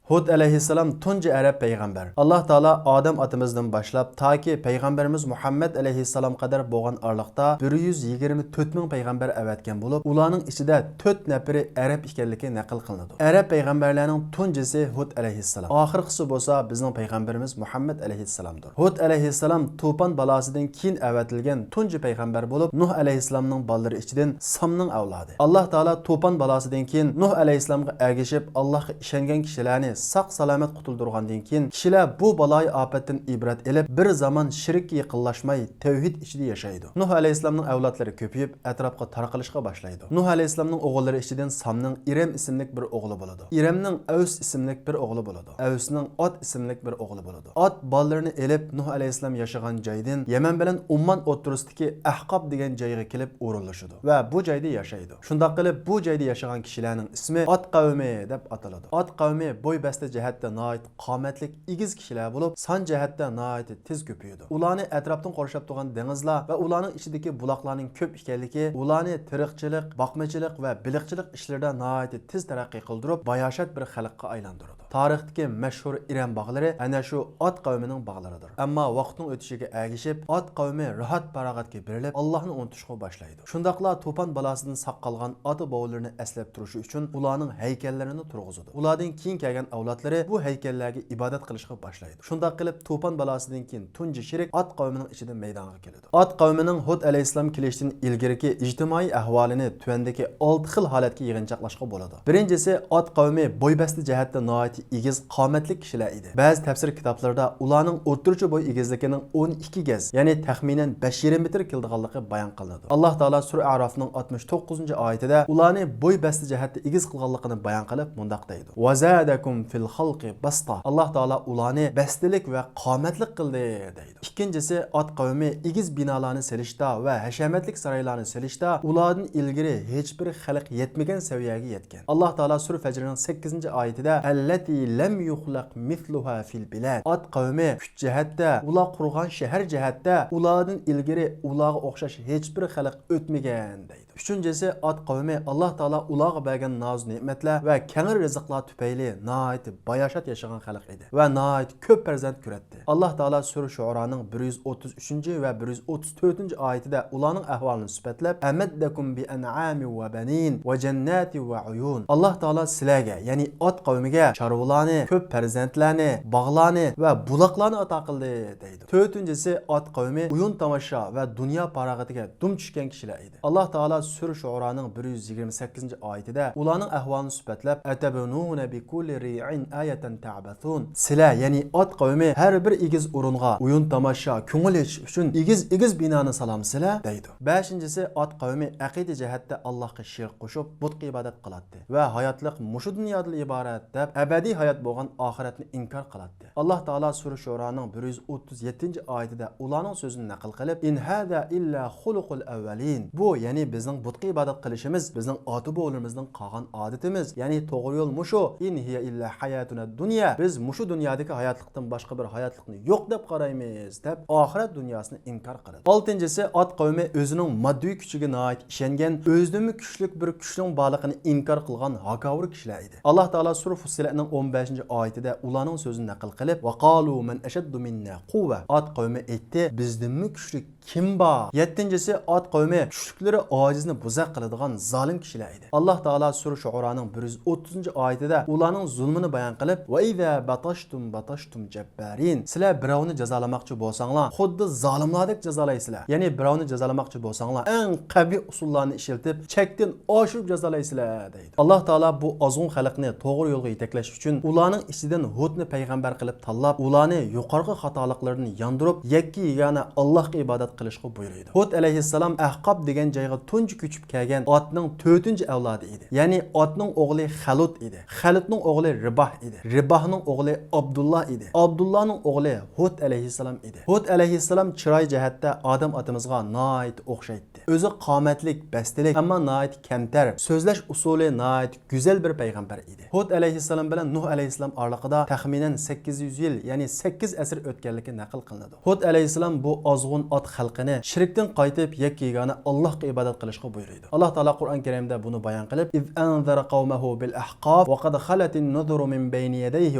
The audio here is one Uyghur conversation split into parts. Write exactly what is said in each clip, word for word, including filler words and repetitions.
ھۇد ئەلەيھىسسالام تۇنجى ئەرەب پەيغەمبەر. ئاللاھ تائالا ئادەم ئاتىمىزدىن باشلاپ تاكى پەيغەمبىرىمىز مۇھەممەد ئەلەيھىسسالام قەدەر بولغان ئارىلىقتا بىر يۈز يىگىرمە تۆت مىڭ پەيغەمبەر ئەۋەتكەن بولۇپ، ئۇلارنىڭ ئىچىدە تۆت نەپىرى ئەرەب ئىكەنلىكى نەقىل قىلىنىدۇ. ئەرەب پەيغەمبەرلەرنىڭ تۇنجىسى ھۇد ئەلەيھىسسالام، ئاخىرقىسى بولسا بىزنىڭ پەيغەمبىرىمىز مۇھەممەد ئەلەيھىسسالامدۇر. ھۇد ئەلەيھىسسالام توپان بالاسىدىن كېيىن ئەۋەتىلگەن تۇنجى پەيغەمبەر بولۇپ، نۇھ ئەلەيھىسسالامنىڭ بالىلىرى ئىچىدىن سامنىڭ ئەۋلادى. ئاللاھ تائالا توپان بالاسىدىن كېيىن نۇھ ئەلەيھىسسالامغا ئەگىشىپ، ئاللاھقا ئىشەنگەن كىشىلەرنى ساق-سالامەت قۇتۇلدۇرغاندىن كېيىن، كىشىلەر بۇ بالايىئاپەتتىن ئىبرەت ئېلىپ، بىر زامان شىرككە يېقىنلاشماي، تەۋھىد ئىچىدە ياشايدۇ. نۇھ ئەلەيھىسسالامنىڭ ئەۋلادلىرى كۆپىيىپ، ئەتراپقا تارقىلىشقا باشلايدۇ. نۇھ ئەلەيھىسسالامنىڭ ئوغۇللىرى ئىچىدىن سامنىڭ ئىرەم ئىسىملىك بىر ئوغلى بولىدۇ. ئىرەمنىڭ ئەۋس ئىسىملىك بىر ئوغلى بولىدۇ. ئەۋسنىڭ ئات ئىسىملىك بىر ئوغلى بولىدۇ. ئات بالىلىرىنى ئېلىپ، نۇھ ئەلەيھىسسالام ياشىغان جايدىن يەمەن بىلەن ئوممان ئوتتۇرىسىدىكى ئەھقاب دېگەن جايغا كېلىپ ئورۇنلىشىدۇ ۋە بۇ جايدا ياشايدۇ. شۇنداق قىلىپ، بۇ جايدا ياشىغان كىشىلەرنىڭ ئىسمى ئات قەۋمى دەپ ئاتىلىدۇ. ئات قەۋمى بوي بەستە جەھەتتە ناھايىتى قامەتلىك، ئېگىز كىشىلەر بولۇپ، سان جەھەتتە ناھايىتى تېز كۆپىيىدۇ. ئۇلارنى ئەتراپتىن قورشاپ تۇرغان دېڭىزلار ۋە ئۇلارنىڭ ئىچىدىكى بۇلاقلارنىڭ كۆپ ئىكەنلىكى ئۇلارنى تېرىقچىلىق، باقمىچىلىق ۋە بېلىقچىلىق ئىشلىرىدا ناھايىتى تېز تەرەققىي قىلدۇرۇپ، باياشات بىر خەلققە ئايلاندۇرىدۇ. تارىختىكى مەشھۇر ئىرەم باغلىرى ئەنە شۇ ئات قەۋمىنىڭ باغلىرىدۇر. ئەمما ۋاقىتنىڭ ئۆتۈشىگە ئەگىشىپ، ئات قەۋمى راھەت-پاراغەتكە بېرىلىپ، ئاللاھنى ئۇنتۇشقا باشلايدۇ. شۇنداقلا توپان بالاسىدىن ساق قالغان ئاتا-بوۋىلىرىنى ئەسلەپ تۇرۇشى ئۈچۈن ئۇلارنىڭ ھەيكەللىرىنى تۇرغۇزىدۇ. ئۇلاردىن كېيىن كەلگەن ئەۋلادلىرى بۇ ھەيكەللەرگە ئىبادەت قىلىشقا باشلايدۇ. شۇنداق قىلىپ، توپان بالاسىدىن كېيىن تۇنجى شىرك ئات قەۋمىنىڭ ئىچىدە مەيدانغا كېلىدۇ. ئات قەۋمىنىڭ ھۇد ئەلەيھىسسالام كېلىشتىن ئىلگىرىكى ئىجتىمائىي ئەھۋالىنى تۆۋەندىكى ئالتە خىل ھالەتكە يىغىنچاقلاشقا بولىدۇ. بىرىنچىسى، ئات قەۋمى بوي بەستە جەھەتتە ناھايىتى ئېگىز، قامەتلىك كىشىلەر ئىدى. بەزى تەپسىر كىتابلىرىدا ئۇلارنىڭ ئوتتۇرىچە بوي ئېگىزلىكىنىڭ ئون ئىككى گەز، يەنى تەخمىنەن بەش يېرىم مېتىر كېلىدىغانلىقى بايان قىلىنىدۇ. ئاللاھ تائالا سۈرە ئەرافنىڭ ئاتمىش توققۇزىنچى ئايىتىدە ئۇلارنى بوي بەستە جەھەتتە ئېگىز قىلغانلىقىنى بايان قىلىپ، مۇنداق دەيدۇ: «ۋەزادەكۇم فىل خەلقى بەستا.» ئاللاھ تائالا ئۇلارنى بەستىلىك ۋە قامەتلىك قىلدى، دەيدۇ. ئىككىنچىسى، ئات قەۋمى ئېگىز بىنالارنى سېلىشتا ۋە ھەشەمەتلىك سارايلارنى سېلىشتا ئۇلاردىن ئىلگىرى ھېچبىر خەلق يەتمىگەن سەۋىيەگە يەتكەن. ئاللاھ تائالا سۈرە فەجرنىڭ سەككىزىنچى ئايىتىدە، «ئەللەتى لەم يۇخلەق مىسلۇھا فىل بىلاد.» ئات قەۋمى كۈچ جەھەتتە، ئۇلار قۇرغان شەھەر جەھەتتە ئۇلاردىن ئىلگىرى ئۇلارغا ئوخشاش ھېچبىر خەلق ئۆتمىگەن، دەيدۇ. ئۈچىنچىسى، ئات قەۋمى ئاللاھ تائالا ئۇلارغا بەرگەن نازۇ نېمەتلەر ۋە كەڭرى رىزىقلار تۈپەيلى ناھايىتى باياشات ياشىغان خەلق ئىدى ۋە ناھايىتى كۆپ پەرزەنت كۆرەتتى. ئاللاھ تائالا سۈرە شۇئرانىڭ بىر يۈز ئوتتۇز ئۈچىنچى ۋە بىر يۈز ئوتتۇز تۆتىنچى ئايىتىدە ئۇلارنىڭ ئەھۋالىنى سۈپەتلەپ، «ئەمەددەكۇم بى ئەنئامىن ۋە بەنىن ۋە جەنناتىن ۋە ئۇيۇن.» ئاللاھ تائالا سىلەرگە، يەنى ئات قەۋمىگە چارۋىلارنى، كۆپ پەرزەنتلەرنى، باغلارنى ۋە بۇلاقلارنى ئاتا قىلدى، دەيدۇ. تۆتىنچىسى، ئات قەۋمى ئويۇن تاماشا ۋە دۇنيا پاراغىتىگە دۇم چۈشكەن كىشىلەر ئىدى. ئاللاھ تائالا سۈرە شۇئرانىڭ بىر يۈز يىگىرمە سەككىزىنچى ئايىتىدە ئۇلارنىڭ ئەھۋالىنى سۈپەتلەپ، «ئەتەبنۇنە بىكۇللى رىئىن ئايەتەن تەبسۇن.» سىلەر، يەنى ئات قەۋمى ھەر بىر ئېگىز ئورۇنغا ئويۇن تاماشا، كۆڭۈل ئېچىش ئۈچۈن ئېگىز-ئېگىز بىنانى سالامسىلەر، دەيدۇ. بەشىنچىسى، ئات قەۋمى ئەقىدە جەھەتتە ئاللاھقا شېرىك قوشۇپ، بۇتقا ئىبادەت قىلاتتى ۋە ھاياتلىق مۇشۇ دۇنيادىلا ئىبارەت دەپ، ئەبەدىي ھايات بولغان ئاخىرەتنى ئىنكار قىلاتتى. ئاللاھ تائالا سۈرە شۇئرانىڭ بىر يۈز ئوتتۇز يەتتىنچى ئايىتىدە ئۇلارنىڭ سۆزىنى نەقىل قىلىپ، «ئىن ھازا ئىللا خۇلۇقۇل ئەۋۋەلىن.» بۇ، يەنى بىزنىڭ بۇتقا ئىبادەت قىلىشىمىز بىزنىڭ ئاتا-بوۋىلىرىمىزنىڭ قالغان ئادىتىمىز، يەنى توغرا يول مۇشۇ. «ئىن ھىيە ئىللا ھاياتۇنەد دۇنيا.» بىز مۇشۇ دۇنيادىكى ھاياتلىقتىن باشقا بىر ھاياتلىقنى يوق دەپ قارايمىز، دەپ ئاخىرەت دۇنياسىنى ئىنكار قىلىدۇ. ئالتىنچىسى، ئات قەۋمى ئۆزىنىڭ ماددىي كۈچىگە ناھايىتى ئىشەنگەن، ئۆزىدىنمۇ كۈچلۈك بىر كۈچنىڭ بارلىقىنى ئىنكار قىلغان ھاكاۋۇر كىشىلەر ئىدى. ئاللاھ تائالا سۈرە فۇسسىلەتنىڭ ئون بەشىنچى ئايىتىدە ئۇلارنىڭ سۆزىنى نەقىل قىلىپ، «ۋە قالۇ مەن ئەشەددۇ مىننا قۇۋۋە.» ئات قەۋمى ئېيتتى، «بىزدىنمۇ كۈچلۈك كىم بار؟» يەتتىنچىسى، ئات قەۋمى كۈچلۈكلىرى ئاجىزنى بۇزاق قىلىدىغان زالىم كىشىلەر ئىدى. ئاللاھ تائالا سۈرە شۇئرانىڭ بىر يۈز ئوتتۇزىنچى ئايىتىدە ئۇلارنىڭ زۇلمىنى بايان قىلىپ، «ۋە ئىزا بەتەشتۇم بەتەشتۇم جەببارىن.» سىلەر بىراۋنى جازالىماقچى بولساڭلار، خۇددى زالىملاردەك جازالايسىلەر. يەنى بىراۋنى جازالىماقچى بولساڭلار، ئەڭ قەبىھ ئۇسۇللارنى ئىشلىتىپ، چەكتىن ئاشۇرۇپ جازالايسىلەر، دەيدۇ. ئاللاھ تائالا بۇ ئازغۇن خەلقنى توغرا يولغا يېتەكلەش ئۈچۈن ئۇلارنىڭ ئىچىدىن ھۇدنى پەيغەمبەر قىلىپ تاللاپ، ئۇلارنى يۇقىرىقى خاتالىقلىرىدىن ياندۇرۇپ، يەككە يېگانە ئاللاھقا ئىبادەت قىلىشقا بۇيرۇيدۇ. ھۇد ئەلەيھىسسالام ئەھقاب دېگەن جايغا تۇنجى كۆچۈپ كەلگەن ئاتنىڭ تۆتىنچى ئەۋلادى ئىدى. يەنى ئاتنىڭ ئوغلى خەلۇت ئىدى. خەلۇتنىڭ ئوغلى رىباھ ئىدى. رىباھنىڭ ئوغلى ئابدۇللا ئىدى. ئابدۇللانىڭ ئوغلى ھۇد ئەلەيھىسسالام ئىدى. ھۇد ئەلەيھىسسالام چىراي جەھەتتە ئادەم ئاتىمىزغا ناھايىتى ئوخشايتتى. ئۆزى قامەتلىك، بەستىلىك، ئەمما ناھايىتى كەمتەر، سۆزلەش ئۇسۇلى ناھايىتى گۈزەل بىر پەيغەمبەر ئىدى. ھۇد ئەلەيھىسسالام بىلەن نۇھ ئەلەيھىسسالام ئارىلىقىدا تەخمىنەن سەككىز يۈز يىل، يەنى سەككىز ئەسىر ئۆتكەنلىكى نەقىل قىلىنىدۇ. ھۇد ئەلەيھىسسالام بۇ ئازغۇن ئات خەلقىنى شىركتىن قايتىپ، يەككە يېگانە ئاللاھقا ئىبادەت قىلىشقا بۇيرۇيدۇ. ئاللا تائالا قۇرئان كەرىمدە بۇنى بايان قىلىپ، إذ أنذر قومه بالأحقاف وقد خلت النذر من بين يديه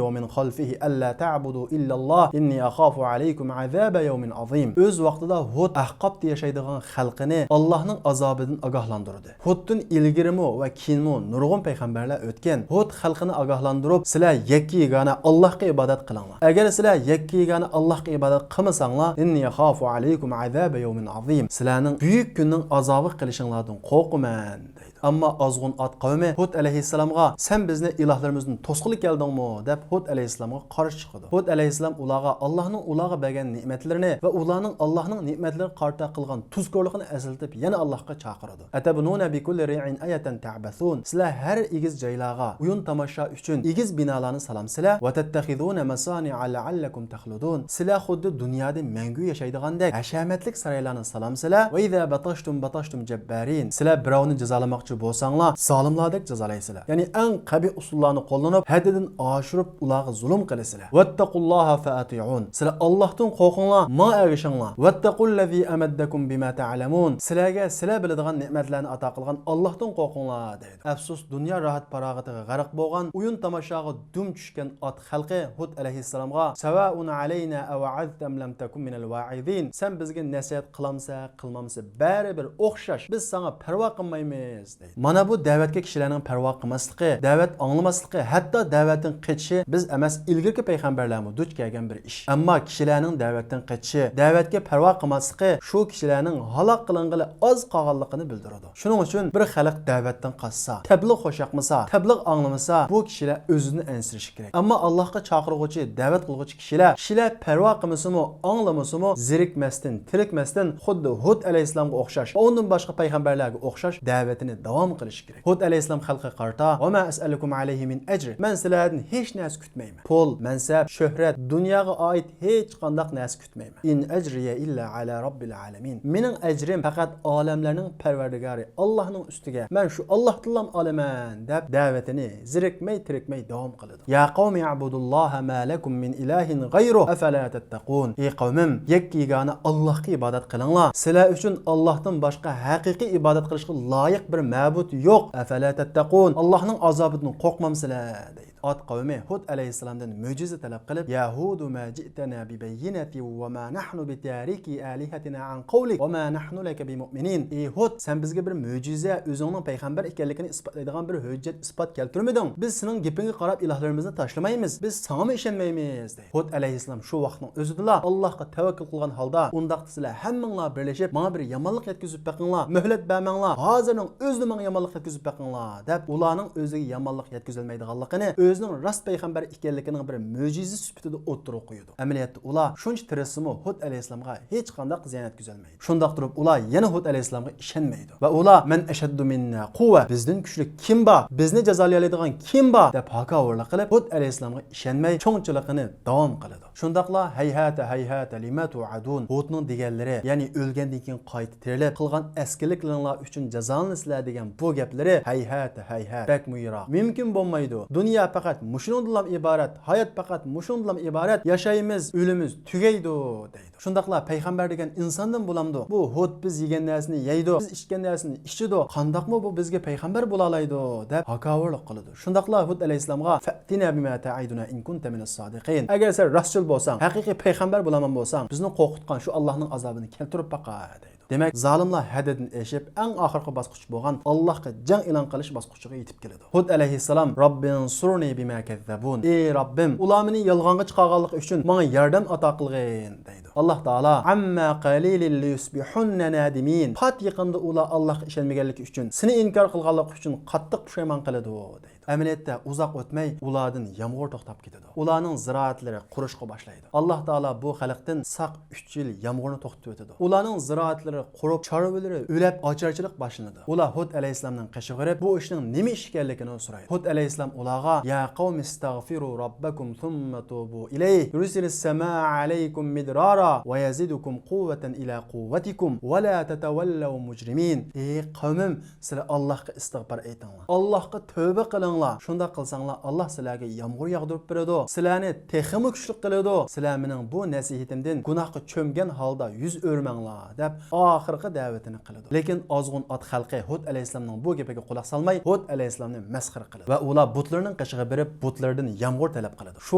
ومن خلفه ألا تعبدوا إلا الله إني أخاف عليكم عذاب يوم عظيم. ئۆز ۋاقتىدا ھۇد ئەھقاپتا ياشايدىغان خەلقىنى ئاللانىڭ ئازابىدىن ئاگاھلاندۇردى. ھۇدتىن ئىلگىرىمۇ ۋە كېيىنمۇ نۇرغۇن پەيغەمبەرلەر ئۆتكەن. ھۇد خەلقىنى ئاگاھلاندۇرۇپ، سىلەر يەككە يېگانە ئاللاھقا ئىبادەت قىلىڭلار. ئەگەر سىلەر يەككە يېگانە ئاللاھقا ئىبادەت قىلمىساڭلار، إني أخاف عليكم عذاب يوم عظيم. سىلەرنىڭ بۈيۈك كۈننىڭ ئازابىغا قېلىشىڭلاردىن قورقىمەن، دەيدۇ. ئەمما ئازغۇن ئات قەۋمى ھۇد ئەلەيھىسسالامغا، سەن بىزنى ئىلاھلىرىمىزدىن توسقىلى كەلدىڭمۇ؟ دەپ ھۇد ئەلەيھىسسالامغا قارشى چىقىدۇ. ھۇد ئەلەيھىسسالام ئۇلارغا ئاللاھنىڭ ئۇلارغا بەرگەن نېمەتلىرىنى ۋە ئۇلارنىڭ ئاللاھنىڭ نېمەتلىرىگە قارىتا قىلغان تۇزكورلۇقىنى ئەسلىتىپ، يەنە ئاللاھقا چاقىرىدۇ. أتبنون بكل ريع آية تعبثون. سىلەر ھەر ئېگىز جايلارغا ئويۇن تاماشا ئۈچۈن ئېگىز بىنالارنى سالامسىلەر. وتتخذون مصانع لعلكم تخلدون. سىلەر خۇددى دۇنيادا مەڭگۈ ياشايدىغاندەك ھەشەمەتلىك سارايلارنى سالامسىلەر. وإذا بطشتم بطشتم جبارين. سىلەر بىراۋنى جازالىماقچى بولساڭلار، زالىملاردەك جازالايسىلەر. يەنى ئەڭ قەبىھ ئۇسۇللارنى قوللىنىپ، ھەددىدىن ئاشۇرۇپ ئۇلارغا زۇلۇم قىلىسىلەر. واتقوا الله فأطيعون. سىلەر ئاللاھتىن قورقۇڭلار، ماڭا ئەگىشىڭلار. واتقوا الذي أمدكم بما تعلمون. سىلەرگە سىلەر بىلىدىغان نېمەتلەرنى ئاتا قىلغان ئاللاھتىن قورقۇڭلار، دەيدۇ. ئەپسۇس، دۇنيا راھەت-پاراغىتىغا غەرق بولغان، ئويۇن-تاماشاغا دۈم چۈشكەن ئات خەلقى ھۇد ئەلەيھىسسالامغا، سواء علينا أوعظت أم لم تكن من الواعظين. سەن بىزگە نەسىھەت قىلامسەن، قىلمامسەن، بەرىبىر ئوخشاش، بىز ساڭا پەرۋا قىلمايمىز، دەيدۇ. مانا بۇ دەۋەتكە كىشىلەرنىڭ پەرۋا قىلماسلىقى، دەۋەت ئاڭلىماسلىقى، ھەتتا دەۋەتتىن قېچىشى بىز ئەمەس، ئىلگىرىكى پەيغەمبەرلەرمۇ دۇچ كەلگەن بىر ئىش. ئەمما كىشىلەرنىڭ دەۋەتتىن قېچىشى، دەۋەتكە پەرۋا قىلماسلىقى شۇ كىشىلەرنىڭ ھالاك قىلىنغىلى ئاز قالغانلىقىنى بىلدۈرىدۇ. شۇنىڭ ئۈچۈن بىر خەلق دەۋەتتىن قاچسا، تەبلىغ خوش ياقمىسا، تەبلىغ ئاڭلىمىسا، بۇ كىشىلەر ئۆزىدىن ئەنسىرىشى كېرەك. ئەمما ئاللاھقا چاقىرغۇچى، دەۋەت قىلغۇچى كىشىلەر، كىشىلەر پەرۋا قىلمىسىمۇ، ئاڭلىمىسىمۇ، زېرىكمەستىن، تېرىكمەستىن، خۇددى ھۇد ئەلەيھىسسالامغا ئوخشاش، ئۇنىڭدىن باشقا پەيغەمبەرلەرگە ئوخشاش دەۋىتىنى داۋام قىلىشى كېرەك. ھۇد ئەلەيھىسسالام خەلقىگە قارىتا، وما أسألكم عليه من أجر، مەن سىلەردىن ھېچ نەرسە كۈتمەيمەن. پۇل، مەنسەپ، شۆھرەت، دۇنياغا ئائىت ھېچقانداق نەرسە كۈتمەيمەن. إن أجري إلا على رب العالمين. مېنىڭ ئەجرىم پەقەت ئالەملەرنىڭ پەرۋەردىگارى ئاللاھنىڭ ئۈستىگە، مەن شۇ ئاللاھتىنلا ئالىمەن، دەپ دەۋىتىنى زېرىكمەي، تېرىكمەي داۋام قىلىدۇ. يا قوم اعبدوا الله ما لكم من إله غيره أفلا تتقون. ئەي قەۋمىم، يەككە يېگانە ئاللاھقا ئىبادەت قىلىڭلار. سىلەر ئۈچۈن ئاللاھتىن باشقا ھەقىقىي ئىبادەت قىلىشقا لايىق بىر مەبۇد يوق. أفلا تتقون. ئاللاھنىڭ ئازابىدىن قورقمامسىلەر، دەيدۇ. ئات قەۋمى ھۇد ئەلەيھىسسالامدىن مۆجىزە تەلەپ قىلىپ، يا ھۇدۇ ما جئتنا ببينة وما نحن بتاركي آلهتنا عن قولك وما نحن لك بمؤمنين. ئى ھۇد، سەن بىزگە بىر مۆجىزە، ئۆزۈڭنىڭ پەيغەمبەر ئىكەنلىكىنى ئىسپاتلايدىغان بىر ھۆججەت، ئىسپات كەلتۈرمىدىڭ. بىز سېنىڭ گېپىڭگە قاراپ ئىلاھلىرىمىزنى تاشلىمايمىز. بىز ساڭىمۇ ئىشەنمەيمىز، دەيدۇ. ھۇد ئەلەيھىسسالام شۇ ۋاقىتنىڭ ئۆزىدىلا ئاللاھقا تەۋەككۈل قىلغان ھالدا، ئۇنداقتا سىلەر ھەممىڭلار بىرلىشىپ ماڭا بىر يامانلىق يەتكۈزۈپ بېقىڭلار، مۆھلەت بەرمەڭلار، ھازىرنىڭ ئۆزىدە ماڭا يامانلىق يەتكۈزۈپ بېقىڭلار، دەپ ئۇلارنىڭ ئۆزىگە يامانلىق يەتكۈزەلمەيدىغانلىقىنى، ئۆزىنىڭ راست پەيغەمبەر ئىكەنلىكىنىڭ بىر مۆجىزە سۈپىتىدە ئوتتۇرىغا قويىدۇ. ئەمەلىيەتتە ئۇلار شۇنچە تىرىشسىمۇ ھۇد ئەلەيھىسسالامغا ھېچقانداق زىيان يەتكۈزەلمەيدۇ. شۇنداق تۇرۇپ ئۇلار يەنە ھۇد ئەلەيھىسسالامغا ئىشەنمەيدۇ ۋە ئۇلار، من أشد منا قوة، بىزدىن كۈچلۈك كىم بار، بىزنى جازالىيالايدىغان كىم بار، دەپ ھاكاۋۇرلۇق قىلىپ، ھۇد ئەلەيھىسسالامغا ئىشەنمەي، چوڭچىلىقىنى داۋام قىلىدۇ. شۇنداقلا، ھەيھاتە، ھەيھاتە لىما توئەدۇن، ھۇدنىڭ دېگەنلىرى، يەنى ئۆلگەندىن كېيىن قايتا تىرىلىپ، قىلغان ئەسكىلىكلىرىڭلار ئۈچۈن جازالىنىسىلەر دېگەن بۇ گەپلىرى، ھەيھاتە، ھەيھات، بەكمۇ يىراق. مۇمكىن بولمايدۇ. دۇنيا پەقەت مۇشۇنىڭدىنلا ئىبارەت، ھايات پەقەت مۇشۇنىڭدىنلا ئىبارەت، ياشايمىز، ئۆلىمىز، تۈگەيدۇ، دەيدۇ. شۇنداقلا پەيغەمبەر دېگەن ئىنساندىن بولامدۇ؟ بۇ ھۇد بىز يېگەن نەرسىنى يەيدۇ، بىز ئىچكەن نەرسىنى ئىچىدۇ، قانداقمۇ بۇ بىزگە پەيغەمبەر بولالايدۇ؟ دەپ ھاكاۋۇرلۇق قىلىدۇ. شۇنداقلا ھۇد ئەلەيھىسسالامغا، فأتنا بما تعدنا إن كنت من الصادقين، ئەگەر سەن راستچىل بولساڭ، ھەقىقىي پەيغەمبەر بولىمەن بولساڭ، بىزنى قورقۇتقان شۇ ئاللاھنىڭ ئازابىنى كەلتۈرۈپ باقە، دەيدۇ. دېمەك، زالىملار ھەددىدىن ئېشىپ، ئەڭ ئاخىرقى باسقۇچ بولغان ئاللاھقا جەڭ ئېلان قىلىش باسقۇچىغا يېتىپ كېلىدۇ. ھۇد ئەلەيھىسسالام، رب انصرني بما كذبون، ئى رببىم، ئۇلار مېنى يالغانغا چىقارغانلىقى ئۈچۈن ماڭا ياردەم ئاتا قىلغىن، دەيدۇ. ئاللاھ تائالا، عما قليل ليصبحن نادمين، پات يېقىندا ئۇلار ئاللاھقا ئىشەنمىگەنلىكى ئۈچۈن، سېنى ئىنكار قىلغانلىقى ئۈچۈن قاتتىق پۇشايمان قىلىدۇ، دەيدۇ. ئەمەلىيەتتە ئۇزاق ئۆتمەي ئۇلاردىن يامغۇر توختاپ كېتىدۇ. ئۇلارنىڭ زىرائەتلىرى قۇرۇشقا باشلايدۇ. ئاللاھ تائالا بۇ خەلقتىن ساق ئۈچ يىل يامغۇرنى توختىتىۋېتىدۇ. ئۇلارنىڭ زىرائەتلىرى قۇرۇپ، چارۋىلىرى ئۆلەپ، ئاچارچىلىق باشلىنىدۇ. ئۇلار ھۇد ئەلەيھىسسالامنىڭ قېشىغا بېرىپ، بۇ ئىشنىڭ نېمە ئىش ئىكەنلىكىنى سورايدۇ. ھۇد ئەلەيھىسسالام ئۇلارغا، يا قوم استغفروا ربكم ثم توبوا إليه يرسل السماء عليكم مدرارا ويزدكم قوة إلى قوتكم ولا تتولوا مجرمين. ئى قەۋمىم، سىلەر ئاللاھقا ئىستىغپار ئېيتىڭلار. ئاللاھقا تۆۋبە قىلىڭلار. شۇنداق قىلساڭلار، ئاللا سىلەرگە يامغۇر ياغدۇرۇپ بېرىدۇ، سىلەرنى تېخىمۇ كۈچلۈك قىلىدۇ. سىلەر مېنىڭ بۇ نەسىھىتىمدىن گۇناھقا چۆمگەن ھالدا يۈز ئۆرمەڭلار» دەپ، ئاخىرقى دەۋىتىنى قىلىدۇ. لېكىن ئازغۇن ئات خەلقى ھۇد ئەلەيھىسسالامنىڭ بۇ گېپىگە قۇلاق سالماي، ھۇد ئەلەيھىسسالامنى مەسخىرە قىلىدۇ ۋە ئۇلار بۇتلىرىنىڭ قېشىغا بېرىپ، بۇتلىرىدىن يامغۇر تەلەپ قىلىدۇ. شۇ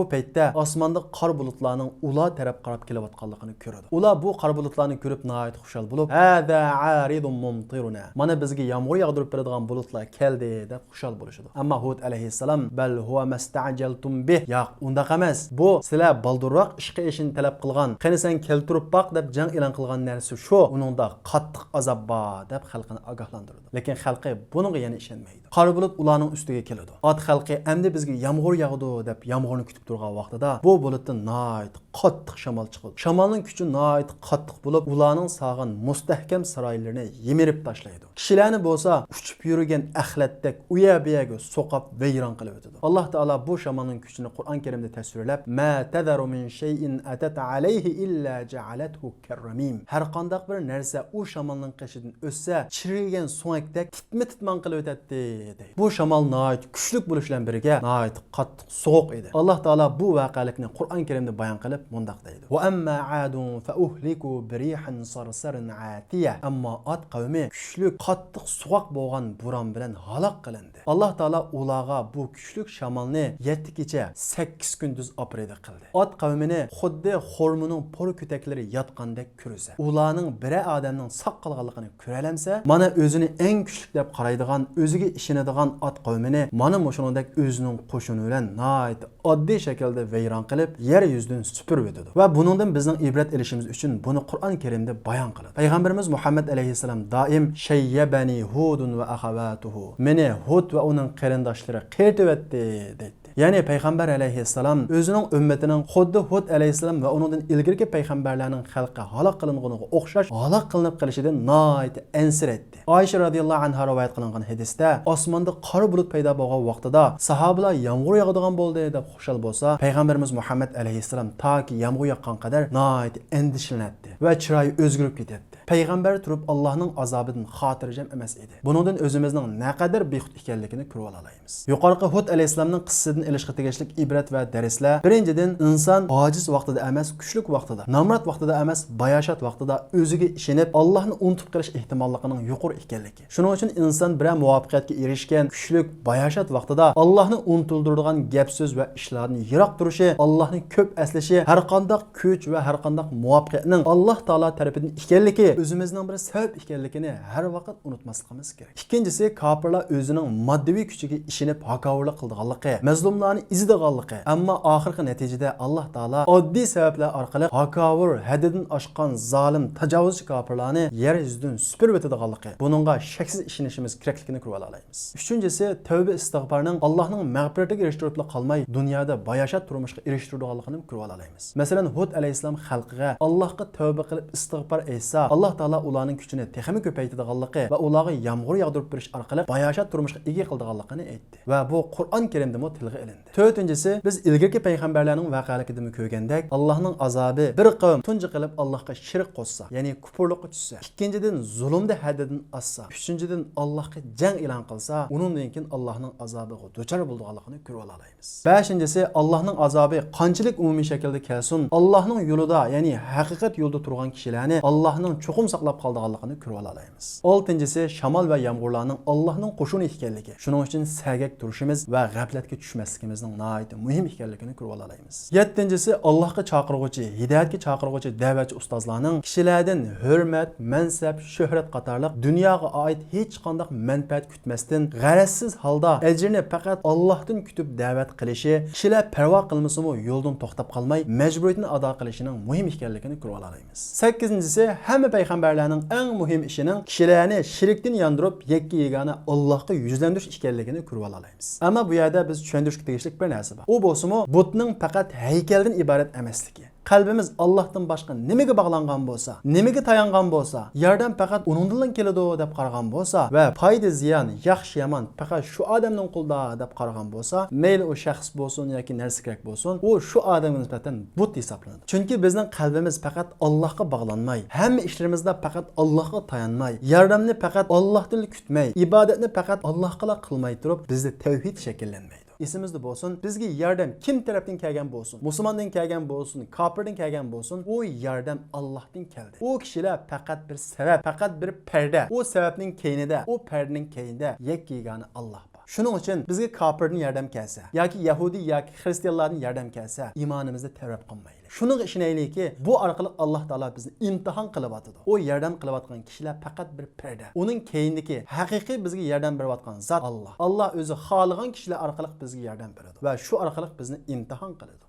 پەيتتە ئاسماندا قارا بۇلۇتلارنىڭ ئۇلار تەرەپ قاراپ كېلىۋاتقانلىقىنى كۆرىدۇ. ئۇلار بۇ قارا بۇلۇتلارنى كۆرۈپ ناھايىتى خۇشال بولۇپ، «ھازا ئارىدۇن مۇمطىرۇنا، مانا بىزگە يامغۇر ياغدۇرۇپ بېرىدىغان بۇلۇتلار كەلدى» دەپ خۇشال بولۇشىدۇ. ئەمما ھۇد ئەلەيھىسسالام، «بەل ھۇۋە مەستەجەلتۇم بىھ، ياق، ئۇنداق ئەمەس. بۇ سىلەر بالدۇرراق ئىشقا ئېشىشنى تەلەپ قىلغان، قېنى سەن كەلتۈرۈپ باق دەپ جەڭ ئېلان قىلغان نەرسە شۇ. ئۇنىڭدا قاتتىق ئازاب بار» دەپ خەلقىنى ئاگاھلاندۇرىدۇ. لېكىن خەلقى بۇنىڭغا يەنە ئىشەنمەيدۇ. قارا بۇلۇت ئۇلارنىڭ ئۈستىگە كېلىدۇ. «ئات خەلقى ئەمدى بىزگە يامغۇر ياغىدۇ» دەپ يامغۇرنى كۈتۈپ تۇرغان ۋاقتىدا، بۇ بۇلۇتتىن ناھايىتى قاتتىق شامال چىقىدۇ. شامالنىڭ كۈچى ناھايىتى قاتتىق بولۇپ، ئۇلارنىڭ سالغان مۇستەھكەم سارايلىرىنى يىمىرىپ تاشلايدۇ. كىشىلەرنى بولسا ئۇچۇپ يۈرگەن ئەخلەتتەك ئۇ يەر بۇ يەرگە سوقۇپ ۋەيران قىلىۋېتىدۇ. ئاللا تائالا بۇ شامالنىڭ كۈچىنى قۇرئان كەرىمدە تەسۋىرلەپ، «ما تەزەرۇ مىن شەيئىن ئەتەت ئەلەيھى ئىللا جەئەلەتھۇ كەررەمىم.» ھەرقانداق بىر نەرسە ئۇ شامالنىڭ قېشىدىن ئۆتسە، چىرىگەن سۆڭەكتەك تىتما-تىتماڭ قىلىۋېتەتتى، دەيدۇ. بۇ شامال ناھايىتى كۈچلۈك بولۇش بىلەن بىرگە، ناھايىتى قاتتىق سوغۇق ئىدى. ئاللا تائالا بۇ ۋەقەلىكنى قۇرئان كەرىمدە بايان قىلىپ، مۇنداق دەيدۇ: «ۋە ئەمما ئادۇن فەئۇھلىكۇ بىرىھىن سەرسەرىن ئاتىيە.» ئەمما ئاد قەۋمى كۈچلۈك، قاتتىق سوغۇق بولغان بوران بىلەن ھالاك قىلىندى. ئاللا تائالا ئۇلارغا بۇ كۈچلۈك شامالنى يەتتە كېچە، سەككىز كۈندۈز ئاپرېدە قىلدى. ئاد قەۋمىنى خۇددى خورمىنىڭ پور كۆتەكلىرى ياتقاندەك كۈرزە. ئۇلارنىڭ بىرەر ئادەمنىڭ ساق قالغانلىقىنى كۆرەلەمسە، مانا ئۆزىنى ئەڭ كۈچلۈك دەپ قارايدىغان، ئۆزىگە ئىشىنىدىغان ئات قەۋمىنى مانا مۇشۇنىڭدەك ئۆزىنىڭ قوشۇنى بىلەن ناھايىتى ئاددىي شەكىلدە ۋەيران قىلىپ، يەر يۈزىدىن سۈپۈرۈۋېتىدۇ. ۋە بۇنىڭدىن بىزنىڭ ئىبرەت ئېلىشىمىز ئۈچۈن بۇنى قۇرئان كەرىمدە بايان قىلىدۇ. پەيغەمبىرىمىز مۇھەممەد ئەلەيھىسسالام دائىم، «شەييەبەنى ھۇدۇن ۋە ئەخەۋاتۇھۇ، مېنى ھۇد ۋە ئۇنىڭ قېرىنداشلىرى قېرىتىۋەتتى» دەيتتى. يەنى پەيغەمبەر ئەلەيھىسسالام ئۆزىنىڭ ئۈممىتىنىڭ خۇددى ھۇد ئەلەيھىسسالام ۋە ئۇنىڭدىن ئىلگىرىكى پەيغەمبەرلەرنىڭ خەلقى ھالاك قىلىنغىنىغا ئوخشاش ھالاك قىلىنىپ قېلىشىدىن ناھايىتى ئەنسىرەيتتى. ئائىشە رازىياللاھۇ ئەنھا رىۋايەت قىلىنغان ھەدىستە، ئاسماندا قارا بۇلۇت پەيدا بولغان ۋاقتىدا ساھابىلار يامغۇر ياغىدىغان بولدى دەپ خۇشال بولسا، پەيغەمبىرىمىز مۇھەممەد ئەلەيھىسسالام تاكى يامغۇر ياغقان قەدەر ناھايىتى ئەندىشىلىنەتتى ۋە چىرايى ئۆزگىرىپ كېتەتتى. پەيغەمبەر تۇرۇپ ئاللاھنىڭ ئازابىدىن خاتىرجەم ئەمەس ئىدى. بۇنىڭدىن ئۆزىمىزنىڭ نەقەدەر بىخۇد ئىكەنلىكىنى كۆرۈۋالالايمىز. يۇقىرىقى ھۇد ئەلەيھىسسالامنىڭ قىسسىسىدىن ئېلىشقا تېگىشلىك ئىبرەت ۋە دەرسلەر: بىرىنچىدىن، ئىنسان ئاجىز ۋاقتىدا ئەمەس، كۈچلۈك ۋاقتىدا، نامرات ۋاقتىدا ئەمەس، باياشات ۋاقتىدا ئۆزىگە ئىشىنىپ، ئاللاھنى ئۇنتۇپ قېلىش ئېھتىماللىقىنىڭ يۇقىرى ئىكەنلىكى. شۇنىڭ ئۈچۈن ئىنسان بىرەر مۇۋەپپەقىيەتكە ئېرىشكەن، كۈچلۈك، باياشات ۋاقتىدا ئاللاھنى ئۇنتۇلدۇرىدىغان گەپ-سۆز ۋە ئىشلاردىن يىراق تۇرۇشى، ئاللاھنى كۆپ ئەسلىشى، ھەرقانداق كۈچ ۋە ھەرقانداق مۇۋەپپەقىيەتنىڭ ئاللاھ تائالا تەرىپىدىن ئىكەنلىكى، ئۆزىمىزنىڭ بىر سەۋەب ئىكەنلىكىنى ھەر ۋاقىت ئۇنتۇماسلىقىمىز كېرەك. ئىككىنچىسى، كاپىرلار ئۆزىنىڭ ماددىۋى كۈچىگە ئىشىنىپ ھاكاۋۇرلۇق قىلىدىغانلىقى، مەزلۇملارنى ئېزىدىغانلىقى، ئەمما ئاخىرقى نەتىجىدە ئاللاھ تائالا ئاددىي سەۋەبلەر ئارقىلىق ھاكاۋۇر، ھەددىدىن ئاشقان زالىم، تاجاۋۇزچى كاپىرلارنى يەر يۈزىدىن سۈپۈرۈۋېتىدىغانلىقى، بۇنىڭغا شەكسىز ئىشىنىشىمىز كېرەكلىكىنى كۆرۈۋالالايمىز. ئۈچىنچىسى، تەۋبە ئىستىغپارنىڭ ئاللاھنىڭ مەغپىرىتىگە ئېرىشتۈرۈپلا قالماي، دۇنيادا باياشات تۇرمۇشقا ئېرىشتۈرىدىغانلىقىنى كۆرۈۋالالايمىز. مەسىلەن، ھۇد ئەلەيھىسسالام خەلقىگە ئاللاھقا تەۋبە قىلىپ ئىستىغپار ئېيتسا، ئاللاھ تائالا ئۇلارنىڭ كۈچىنى تېخىمۇ كۆپەيتىدىغانلىقى ۋە ئۇلارغا يامغۇر ياغدۇرۇپ بېرىش ئارقىلىق باياشات تۇرمۇشقا ئىگە قىلىدىغانلىقىنى ئېيتتى. ۋە بۇ قۇرئان كەرىمدىمۇ تىلغا ئېلىندى. تۆتىنچىسى، بىز ئىلگىرىكى پەيغەمبەرلەرنىڭ ۋەقەلىكىدىمۇ كۆرگەندەك، ئاللاھنىڭ ئازابى بىر قەۋم تۇنجى قىلىپ ئاللاھقا شېرىك قوشسا، يەنى كۇپۇرلۇققا چۈشسە، ئىككىنچىدىن، زۇلۇمدا ھەددىدىن ئاشسا، ئۈچىنچىدىن، ئاللاھقا جەڭ ئېلان قىلسا، ئۇنىڭدىن كېيىن ئاللاھنىڭ ئازابىغا دۇچار بولىدىغانلىقىنى كۆرۈۋالالايمىز. بەشىنچىسى، ئاللاھنىڭ ئازابى قانچىلىك ئومۇمىي شەكىلدە كەلسۇن، ئاللاھنىڭ يولىدا، يەنى ھەقىقەت يولىدا تۇرغان كىشىلەرنى ئاللاھنىڭ چوقۇم ساقلاپ قالىدىغانلىقىنى كۆرۈۋالالايمىز. ئالتىنچىسى، شامال ۋە يامغۇرلارنىڭ ئاللاھنىڭ قوشۇنى ئىكەنلىكى، شۇنىڭ ئۈچۈن سەگەك تۇرۇشىمىز ۋە غەپلەتكە چۈشمەسلىكىمىزنىڭ ناھايىتى مۇھىم ئىكەنلىكىنى كۆرۈۋالالايمىز. يەتتىنچىسى، ئاللاھقا چاقىرغۇچى، ھىدايەتكە چاقىرغۇچى دەۋەتچى ئۇستازلارنىڭ كىشىلەردىن ھۆرمەت، مەنسەپ، شۆھرەت قاتارلىق دۇنياغا ئائىت ھېچقانداق مەنپەئەت كۈتمەستىن، غەرەزسىز ھالدا ئەجرىنى پەقەت ئاللاھتىن كۈتۈپ دەۋەت قىلىشى، كىشىلەر پەرۋا قىلمىسىمۇ يولىدىن توختاپ قالماي، مەجبۇرىيىتىنى ئادا قىلىشىنىڭ مۇھىم ئىكەنلىكىنى كۆرۈۋالالايمىز. سەككىزىنچىسى، ھەممە پەيغەمبەرلەرنىڭ ئەڭ مۇھىم ئىشىنىڭ كىشىلەرنى شېرىكتىن ياندۇرۇپ، يەككە يېگانە ئاللاھقا يۈزلەندۈرۈش ئىكەنلىكىنى كۆرۈۋالالايمىز. ئەمما بۇ يەردە بىز چۈشەندۈرۈشكە تېگىشلىك بىر نەرسە بار. ئۇ بولسىمۇ، بۇتنىڭ پەقەت ھەيكەلدىن ئىبارەت ئەمەسلىكى، قەلبىمىز ئاللاھتىن باشقا نېمىگە باغلانغان بولسا، نېمىگە تايانغان بولسا، ياردەم پەقەت ئۇنىڭدىنلا كېلىدۇ دەپ قارىغان بولسا ۋە پايدا زىيان، ياخشى يامان پەقەت شۇ ئادەمنىڭ قولىدا دەپ قارىغان بولسا، مەيلى ئۇ شەخس بولسۇن ياكى نەرسە كېرەك بولسۇن، ئۇ شۇ ئادەمگە نىسبەتەن بۇت ھېسابلىنىدۇ. چۈنكى بىزنىڭ قەلبىمىز پەقەت ئاللاھقا باغلانماي، ھەممە ئىشلىرىمىزدا پەقەت ئاللاھقا تايانماي، ياردەمنى پەقەت ئاللاھتىنلا كۈتمەي، ئىبادەتنى پەقەت ئاللاھقىلا قىلماي تۇرۇپ، بىزدە تەۋھىد شەكىللەنمەيدۇ. ئېسىمىزدە بولسۇن، بىزگە ياردەم كىم تەرەپتىن كەلگەن بولسۇن، مۇسۇلماندىن كەلگەن بولسۇن، كاپىردىن كەلگەن بولسۇن، ئۇ ياردەم ئاللاھتىن كەلدى. ئۇ كىشىلەر پەقەت بىر سەۋەب، پەقەت بىر پەردە. ئۇ سەۋەبنىڭ كەينىدە، ئۇ پەردىنىڭ كەينىدە يەككە يېگانە ئاللاھ بار. شۇنىڭ ئۈچۈن بىزگە كاپىردىن ياردەم كەلسە ياكى يەھۇدىي ياكى خرىستىيانلاردىن ياردەم كەلسە، ئىمانىمىزنى تەۋرەپ قالمايلى. شۇنىڭغا ئىشىنەيلىكى، بۇ ئارقىلىق ئاللاھ تائالا بىزنى ئىمتىھان قىلىۋاتىدۇ. ئۇ ياردەم قىلىۋاتقان كىشىلەر پەقەت بىر پەردە. ئۇنىڭ كەينىدىكى ھەقىقىي بىزگە ياردەم بېرىۋاتقان زات ئاللاھ. ئاللاھ ئۆزى خالىغان كىشىلەر ئارقىلىق بىزگە ياردەم بېرىدۇ ۋە شۇ ئارقىلىق بىزنى ئىمتىھان قىلىدۇ.